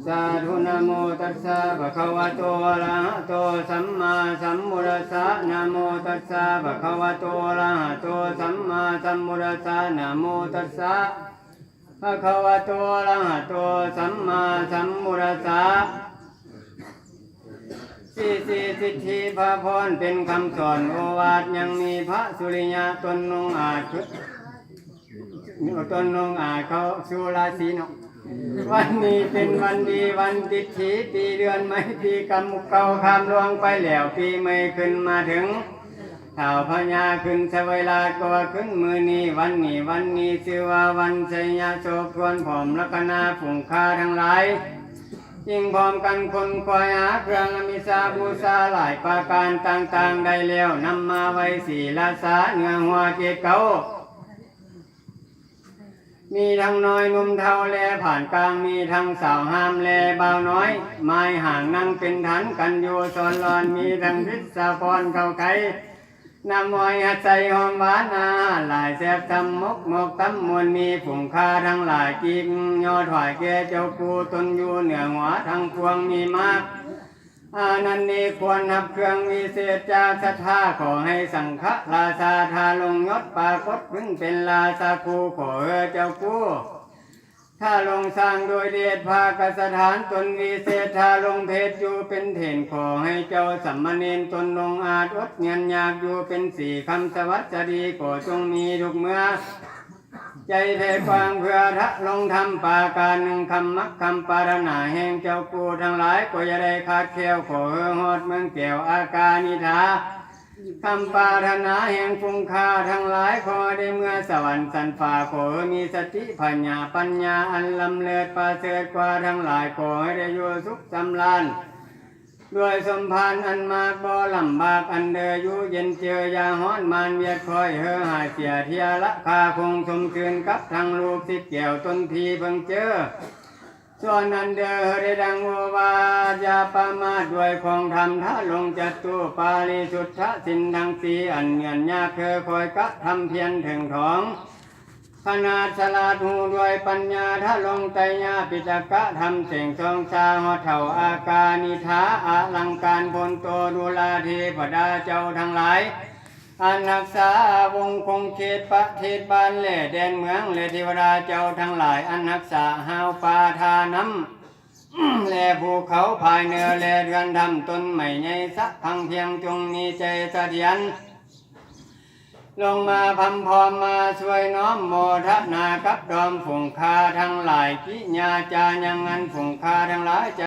ສາທຸ ນະໂມຕັດສະ ພະຄະວະໂຕ ອະລະຫະໂຕ ສຳມາສຳພຸດທັດສະ ນະໂມຕັດສະ ພະຄະວະໂຕ ອະລະຫະໂຕ ສຳມາສຳພຸດທັດສະ ນະໂມຕັດສະ ພະຄະວະໂຕ ອະລະຫະໂຕ ສຳມາສຳພຸດທັດສະ ສິດທິ ສິດທິພະພອນ ເປັນຄຳສອນໂອວາດ ຍັງມີພະສຸລິຍະຕົນນົງອາດ ຕົນນົງອາດເຂົ້າສູ່ລາສີເນາະ. ວັນນີ້ເປັນວັນດີ ວັນທິດຖີ ປີເດືອນໃໝ່ ປີກຳເກົ່າຂ້າມລ່ວງໄປແລ້ວ ປີໃໝ່ຂຶ້ນມາເຖິງ ທ້າວພະຍາຂຶ້ນສະໄຫວລາດກໍວ່າຂຶ້ນມື້ນີ້ ວັນນີ້ ວັນນີ້ຊື່ວ່າວັນໄຊຍະໂສກ ຊວນພ້ອມລັກຂະນາຝູງຂ້າທັງຫຼາຍ ຈຶ່ງພ້ອມກັນຂົນຂວາຍຫາເຄື່ອງອາມິສາບູຊາຫຼາຍປະການຕ່າງໆ ໄດ້ແລ້ວນຳມາໄວ້ສີລາຊາເໜືອຫົວເກດເກົ້າ ມີທັງນ້ອຍໜຸ່ມເຖົ້າແລຜານກາງ ມີທັງສາວງາມແລບ່າວນ້ອຍ ໝາຍຫາງນັ່ງເປັນຖັນກັນຢູ່ສອນລອນ ມີທັງພິດສະພອນເຂົ້າໄຂ່ ນ້ຳອ້ອຍຮັດໃສ່ຫອມຫວານ ອາຫານຫຼາຍແຊບຊ່ຳ ໝົກໝອກຕຳມ່ວນ ມີຝູງຂ້າທັງຫຼາຍ ກີບຍໍຖວາຍແກ່ເຈົ້າກູ່ ຕົນຢູ່ເໜືອຫົວທັງປວງ ມີມາກ ອານັນນີ້ຄວນຮັບເຄື່ອງວິເສດຈາກສັດທາ ຂໍໃຫ້ສັງຄະລາຊາທາລົງຍົດປາກົດຂຶ້ນເປັນລາຊາຄູ່ ຂໍເຮີເຈົ້າກູ້ ທາລົງສ້າງໂດຍເດດພາກະສະຖານ ຕົນວິເສດທາລົງເພດຢູ່ເປັນເຖນ ຂໍໃຫ້ເຈົ້າສາມະເນນຕົນລົງອາດອົດຍືນຍາກຢູ່ເປັນສີ ຄຳສະຫວັດສະດີກໍຈົ່ງມີທຸກເມື່ອ ໃຈແຜ່ກວ້າງເພື່ອທະລົງທຳປາການໜຶ່ງ ຄຳມັກຄຳປາດຖະໜາແຫ່ງເຈົ້າກູ່ທັງຫຼາຍ ກໍຢ່າໄດ້ຂາດແຄວ ຂໍເຮີຮອດເມືອງແກ້ວອາການິຖາ ຄຳປາດຖະໜາແຫ່ງຝູງຂ້າທັງຫຼາຍ ຂໍໃຫ້ໄດ້ເມືອສະຫວັນຊັ້ນຟ້າ ຂໍໃຫ້ມີສະຕິພະຍາປັນຍາອັນລ້ຳເລີດປະເສີດກວ່າທັງຫຼາຍ ຂໍໃຫ້ໄດ້ຢູ່ສຸກສຳລານ ດ້ວຍສົມພານອັນມາກບໍ່ລຳບາກອັນເດີ ຢູ່ເຢັນເຈີ ຢ່າຮ້ອນມານວຽດຄອຍ ເຮີຫາຍເສຍເທຍລະຄາຄົງຊົມຊື່ນກັບທັງລູກສິດແກ້ວຕົນທີ່ເພິ່ງເຈີ ສ່ວນອັນເດີເຮີໄດ້ດັ່ງໂອວາດ ຢ່າປະມາດດ້ວຍຂອງທຳ ທາລົງຈະຕຸປາລິສຸດທະສິນທັງສີ່ ອັນຍືນຍາກເຮີຄອຍກະທຳພຽນເຖິງທອງ ຂະໜາດສະຫຼາດຮູ້ດ້ວຍປັນຍາ ທະລົງໄຕຍາປິຕະກະທຳເສັງສອງຊາ ຮອດເຖົ້າອາການິຖາ ອະລັງການໂພນໂຕ ດູລາເທວະດາເຈົ້າທັງຫຼາຍ ອັນຮັກສາວົງຄົງເຂດປະເທດບ້ານ ແລະ ແດນເມືອງ ແລະ ເທວະດາເຈົ້າທັງຫຼາຍ ອັນຮັກສາຮາວປ່າທ່ານ້ຳ ແລະ ພູເຂົາພາຍເໜືອ ແລະ ເຮືອນທຳຕົ້ນໄມ້ໃຫຍ່ສະພັງພຽງ ຈົ່ງມີໃຈສະຖຽນ ລົງມາພຳພ້ອມມາຊ່ວຍນ້ອມໂມທະນາກັບດອມຝູງຂ້າທັງຫຼາຍ ກິຍາຈາຍັງອັນຝູງຂ້າທັງຫຼາຍ